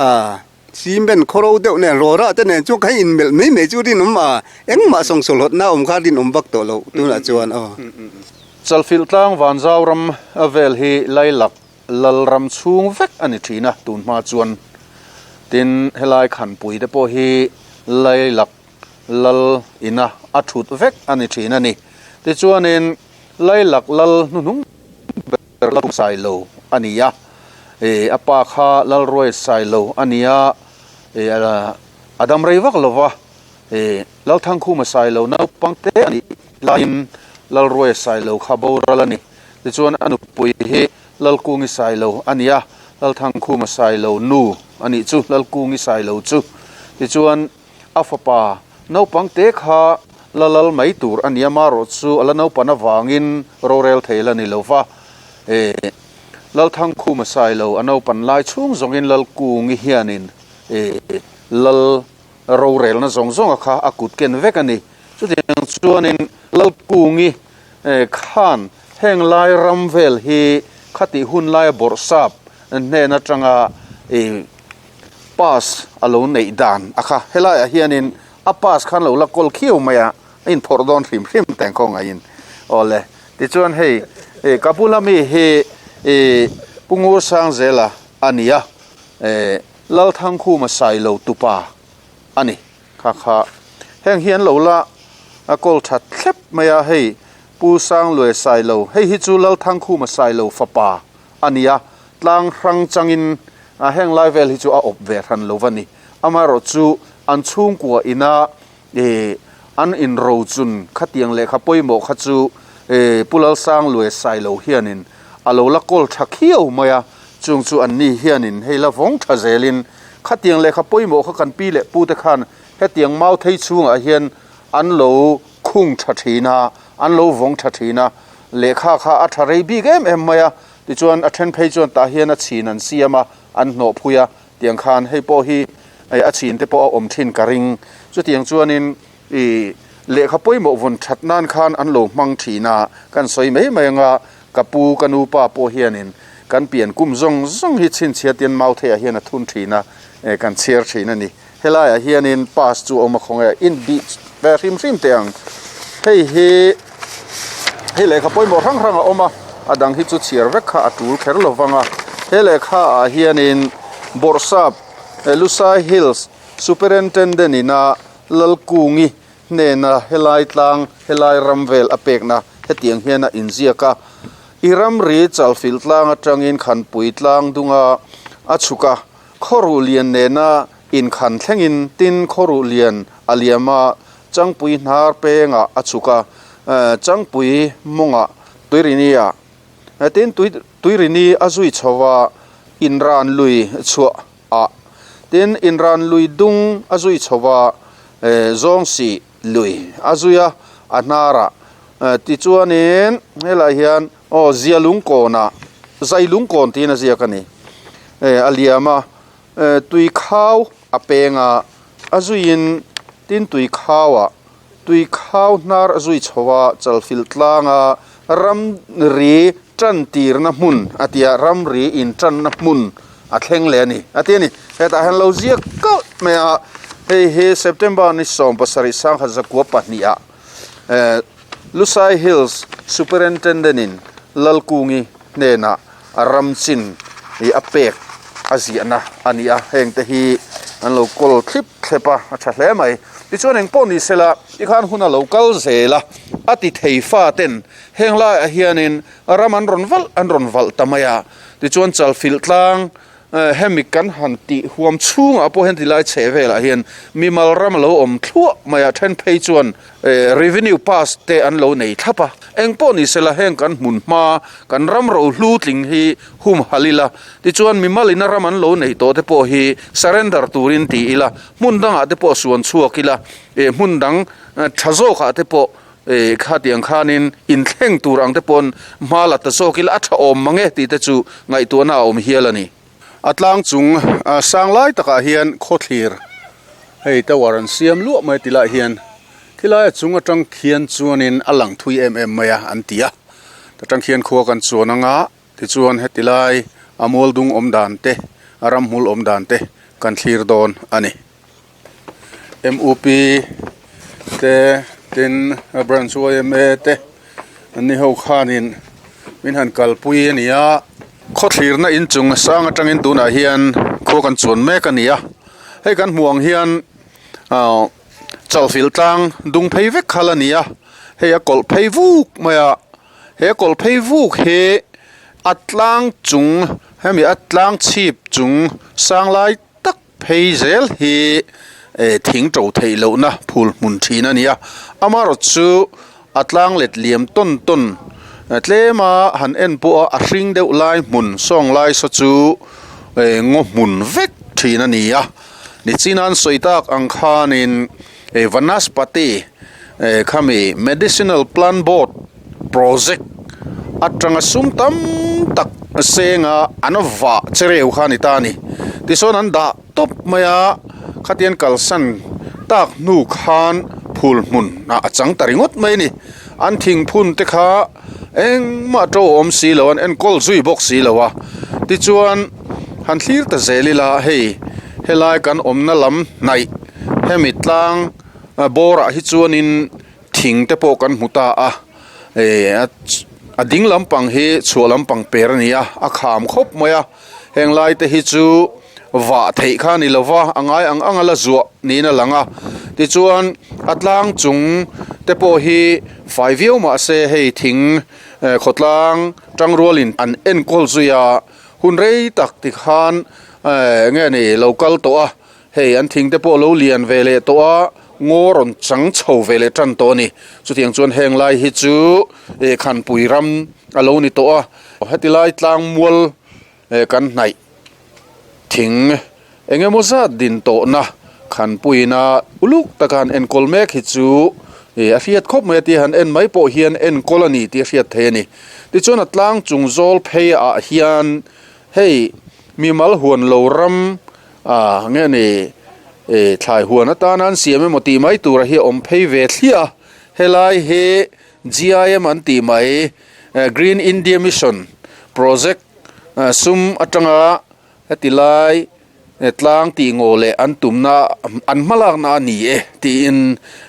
ah cement khaw ro deuh nen rawra te nen chuan kha inmelh mai mai chu rinawm a, engmah sawngsawhlawtna awm kha rinawm vak tawh lo tunah chuan aw. Chalfilh tlang Vanzau ram vel hi Lailak Lalram chhung vek a ni thin a, tun hma chuan tin helai khanpui te pawh hi Lailak Lal ina a thut vek a ni thin a ni. Tichuanin Lailak Lal hnuhnung ber Lal Sailo a ni a, ih a pa kha Lalruai Sailo a ni a, ih a dam rei vak lova, ih Lalthangkhuma Sailo naupang te a nih laiin Lalruai Sailo kha boral a ni. Tichuan a nupui hi Lalkungi Sailo a ni a, Lalthangkhuma Sailo nu a nih chu Lalkungi Sailo chu. Tichuan a fapa naupang te kha la lal mai tur a ni a, marawh chu a la naupan avangin rorel thei la ni lo va. E Lalthangkhuma Sailo a naupan lai chhung zawngin Lalkungi hianin e lal rorelna zawng zawnga kha a kut ken vek a ni. Chutiang chuanin Lalkungi khan heng lai ram vel hi khatih hun laia bawrhsap hnen atanga pass a lo neih dan a kha. Helaiah hianin a pass khan lo la kawl khiau mai a, a inphawrh dawn hrim hrim teng khawngaihin. Awle, tichuan hei ka bula mi hi Pu Ngursangzela a ni a, Lalthangkhuma Sailo tupa a ni. Kha kha heng hi an lo la a kawl tha thlep mai a, hei Pu Sangluai Sailo, hei hi chu Lalthangkhuma Sailo fapa a ni a, tlang hrang changin a heng lai vel hi chu a awp ve hran lo va ni. Amaherawh chu an chhungkua ina ih an inrochun khatiang lehkha pawimawh kha chu ih Pu Lalsangluai Sailo hianin a lo la kawl tha khiau mai a, chung chu an ni hianin hei la vawng tha zelin Khatiang lehkha pawimawh kha kan pi leh pu te khan hetiang mau thei chhungah hian an lo khung tha thin a, an lo vawng tha thin a, lehkha kha a tha rei bik em em mai a, tichuan a then phei chuan tah hian a chhin an siam a, an hnawh phui a, tiang khan hei pawh hi a chhin te pawh a awm thin ka ring. Chutiang chuanin ih lehkha pawimawh vawn that nan khan an lo hmang thin a, kan sawi mai mai anga Ka pu, ka nu pa pawh hianin kan pian kum zawng zawng hi chhinchhiatin Mautheiah hian a thun thin a, kan chhiar thin a ni. Helaiah hianin pass chu a awm a khawnge a inbih ve hrim hrim teh ang. Hei hi hei lehkha pawimawh hrang hrang a awm a, a dang hi chu chhiar vek kha a tul kher lo vang a. He lehkha ah hianin Bawrhsap Lusai Hills Superintendent ina Lalkungi hnena helai tlang, helai ram vel a pekna hetiang hian a inziak a. I ramri chalfilh tlang atangin khanpui tlang dunga a chhuk a, khawruh lian nena inkhan thlengin tin khawruh lian a liam a, changpui hnar pengah a chhuk a, changpui mawngah tuirini-ah tin tuirini a zui chho a, inran lui chhuah a. Tin, inran lui dung a zui chho a, zawngsih lui a zui a, a hnarah. Tichuanin helaiah hian aw zia lungkawnah, zai lungkawn tiin a ziak a ni, a liam a, tui khau a peng a, a zuiin tin tui khauah tui khau hnar a zui chho a, chalfilh tlanga ramri Tan tirna hmun a ti a, ramri intanna hmun a thleng leh a ni a ti a ni. Hetah hian lo ziak kalh mai a, hei hi September ni 17 1902 ah Lusai Hills Superintendent in Lalkungi hnenah a ram chin hi a pek a ziahna a ni a, heng te hi an lo kawl thlip thlep a, a tha hle mai. Tichuan engpawh ni sela tikhan hun a lo kal zel a, a ti thei fa ten Heng laiah hianin ram an rawn valh an rawn valh ta mai a, tichuan chalfilh tlang hemi kan han tih huam chhungah pawh hian tilai chheh velah hian mimal ram a lo awm thluah mai a, then phei chuan revenue pass te an lo nei thlap a. Eng pawh ni sela heng kan hmun hma kan ram rohlu tling hi hum halh ila, tichuan mimal ina ram an lo nei tawh te pawh hi surrender turin ti ila, hmun dangah te pawh suan chhuak ila, hmun dang tha zawkah te pawh Eh, khatiang khanin inthleng tur ang te pawn hma la ta zawk ila a tha awm mang e tih te chu ngaihtuahna a awm hial a ni. A tlang chung sang lai takah hian khawthlir hei tower an siam luah mai ti lai hian khilai a chung atang khian chuanin a lang thui em em mai a an ti a, ta tang khian khua kan chuan anga tichuan heti lai a mual dung awm dan te a ramhmul awm dan te kan thlir dawn a ni. MUP te tin branch yma te an ni ho khanin min han kalpui a ni a khawthlirna inchung sang atangin tunah hian khua kan chuan mek a ni a hei kan hmuh ang hian ahh chalfilh tlang dung phei vek kha la ni a hei a kawlh phei vuk mai a he kawlh phei vuk hi a tlang chung hemi a tlang chhip chung sang lai tak phei zel hi eh thing to theih lohna phul hmun thin a ni a amaherawh chu a tlang let liam tawn tawn tlem a han en pawh a a hring deuh lai hmun sawng lai saw chu eh ngaw hmun vek thin a ni a nichin an sawi tak ang khanin eh vanaspati eh khami medicinal plant board project atanga sum tam tak senga an vah che reu kha a ni ta a ni tichuan an dah tawp mai a khatiang kalsan tak hnu khan. phul hmun ah a chang ta ringawt mai a ni. An thing phun te kha engmah to awm si lo an enkawl zui bawk si lo a. Tichuan han thlir ta zel ila hei helai kan awmna lam hnaih hemi tlang bawrah hi chuanin thing te pawh kan hmu ta a eh a ding lampang hi chhuah lampang per a ni a a kham khawp mai a heng lai te hi chu vah theih kha a ni lo va a ngai ang ang a la zuah niin a lang a tichuan a tlang chung te pawh hi fai viau mah se hei thing eh khawtlang tangrualin an enkawl zui a hun rei tak tikhan eh nge ni lo kal tawh a. Hei an thing te pawh lo lian ve leh tawh a, ngaw rawn chang chho ve leh tan tawh a ni. Chutiang chuan heng lai hi chu eh Khanpui ram a lo ni tawh a, heti lai tlang mual eh kan hnaih thing eng emaw zat din tawhna Khanpuiina uluk taka han enkawl mek hi chu eh a hriat khawp mai a tia han en mai pawh hian enkawl a ni tih a hriat theih a ni. Tichuan a tlang chung zawl phei ah hian hei mimal huan lo ram A nge ni e thlai huan atana an siam emaw tih mai tura hi a awm phei ve thliah a, helai hi GIM an tih mai Green India Mission project sum atanga heti lai tlang tih ngaw leh an tumna an hmalakna a ni e tiin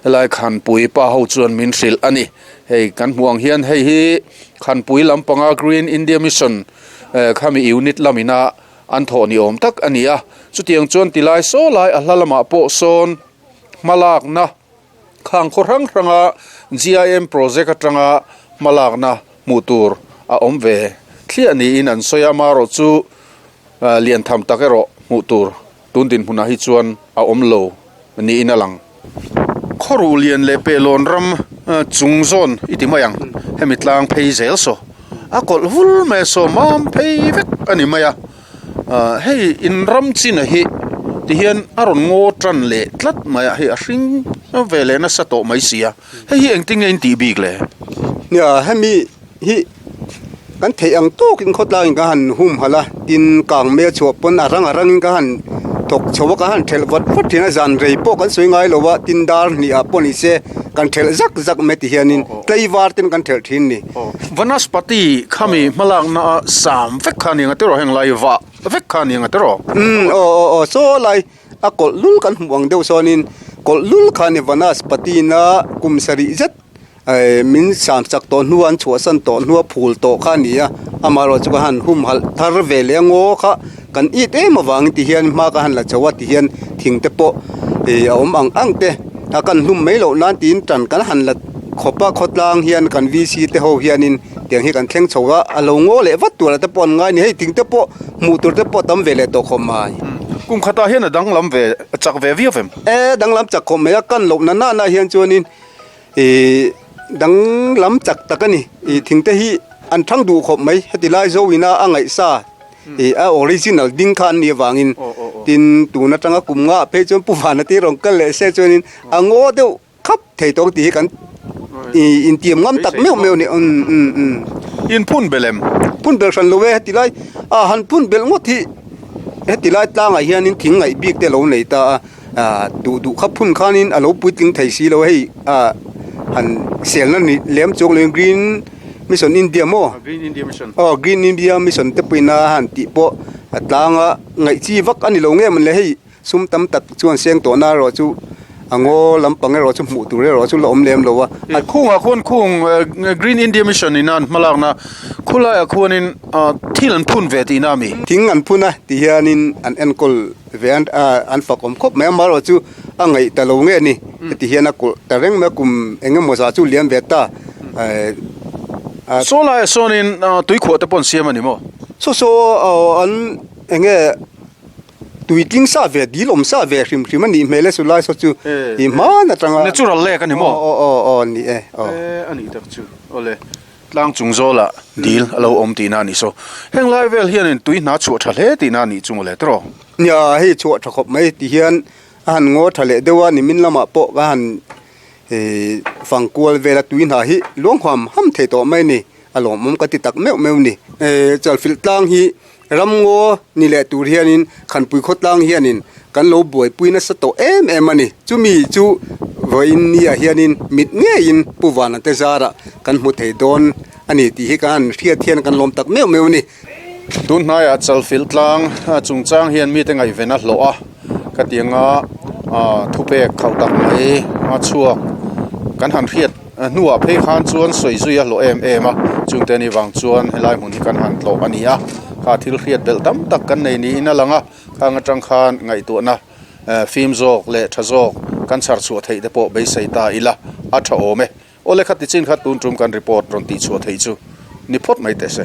helai Khanpui pa ho chuan min hrilh a ni. Hei kan hmuh ang hian hei hi Khanpui lampanga Green India Mission khami unit lamina An thawh ni awm tak a ni a, chutiang chuan tilai saw lai a hla lamah pawh sawn hmalakna khang khaw hrang hranga GIM project atanga hmalakna hmuh tur a awm ve thliah niin an sawi a, amaherawh chu lian tham tak erawh hmuh tur tun dinhmunah hi chuan a awm lo niin a lang. Khawruh lian leh pehlawn ram chung zawn i ti mai ang, hemi tlang phei zel saw a kawlh vul mai a saw mam phei vek a ni mai a, hei in ram chin a hi ti hian a rawn ngaw tan leh tlat mai a, hei a hring ve leh nasa tawh mai si a, hei hi engtin nge in tih bik le? Nia hemi hi kan theih ang tawkin khawtlangin ka han humhalh a, tin kang mel chhuah pawn a rang a rangin ka han thawk chho a, ka han thelh vat vat thin a, zan rei pawh kan sawi ngai lo a, tin dar hnih ah pawh ni se kan thelh zak zak mai ti hianin tlaivar ten kan thelh thin ni. Vanaspati khami hmalakna a sam vek kha a ni ang a tiraw heng lai vah vek kha a ni ang a tiraw? Umm aw aw aw saw lai a kawlh lul kan hmuh ang deuh sawnin kawlh lul kha a ni vanaspati na kum sarih zet Min sam chak tawh hnu an chhuahsan tawh hnua phul tawh kha a ni a, amaherawh chu ka han humhalh thar ve leh a ngaw kha kan it em avangin ti hian hma ka han la chho a ti hian thing te pawh ih a awm ang ang te a kan hlum mai loh nan tiin tan kan han la khawp a khawtlang hian kan VC te ho hianin tiang hi kan thleng chho a, a lo ngaw leh vat tur ah te pawh an ngai a ni hei thing te pawh hmuh tur te pawh a tam ve leh tawh khawp mai. Kum khatah hian a danglam ve chak ve viau em? E danglam chak khawp mai a, kan lohna nana hian chuanin Ih danglam chak tak a ni. Ih thing te hi an thang duh khawp mai. Heti lai zo ina a ngaihsa ih a original ding kha an nih avangin tin tun atanga kum nga ah phei chuan Pu Vana te rawn kal leh se chuanin a ngaw deuh khap thei tawng tih hi kan ih intiam ngam tak meuh meuh a ni. Umm umm umm. In phun belh em? Phun belh hran lo e. Heti lai a han phun belh ngawt hi heti lai tlangah hianin thing ngaih bik te a lo nei ta a. Ah duh duh kha phun khanin a lo puitling thei si lo hei ah han selna ni lem chuang leh green mission India maw Green India Mission aw Green India Mission te pawhin a han tih pawh a tlanga ngaih chi vak a ni lo nge mawn le hei sum tam tak chuan seng tawh na erawh chu a ngaw lampang erawh chu hmuh tur erawh chu la awm lem lo a. Khungah khuan khung Green India Mission in a an hmalakna khulaiah khuanin thil an phun ve tihna a mi? Thing an phun a ti hianin an enkawl Ve an an fak awm khawp mai a, amaherawh chu a ngaih ta lo nge ni heti hian a kulh ta reng mai a, kum eng emaw zah chu liam ve ta eh. Saw laiah sawnin tuikhuah te pawh an siam a ni maw? Saw saw an eng nge tui tling sa ve dil awm sa ve hrim hrim a nih hmel e chulai saw chu i hman atanga Natural lake a ni maw? Aw aw aw ni e aw. E a nih tak chu awle. Tlang chung zawlah dil a lo awm tihna a nih saw. Heng lai vel hianin tui hna chhuah tha hle tihna a nih chu mawle tawh. Nia, hei chhuah tha khawp mai ti hian a han ngaw tha leh deuh a, nimin lamah pawh ka han fang kual vel a tui hna hi luang huam ham thei tawh mai a ni, a lawmawm ka ti tak meuh meuh a ni. Chalfilh tlang hi ram ngaw ni leh tur hianin Khanpui khawtlang hianin kan lo buaipui nasa tawh em em a ni. Chumi chu Vawiin ni ah hianin mit ngeiin Pu Vana te zarah kan hmu thei dawn a ni tih hi ka han hriat hian kan lawm tak meuh meuh a ni. Tun hnaiah Chalfilh tlang chungchang hian mite ngaihven a hlawh a, ka ti anga thupek khauh tak mai a chhuak kan han hriat hnuah phei khan chuan sawi zui a hlawh em em a, chungte ni vang chuan helai hmun hi kan han tlawh a ni a, kha thil hriat belh tam tak kan nei niin a lang a, khang atang khan ngaihtuahna fim zawk leh tha zawk kan chhar chhuah theih te pawh beisei ta ila a tha awm e. Awle kha tichin kha tun tum kan report rawn tih chhuah theih chu ni phawt mai teh se.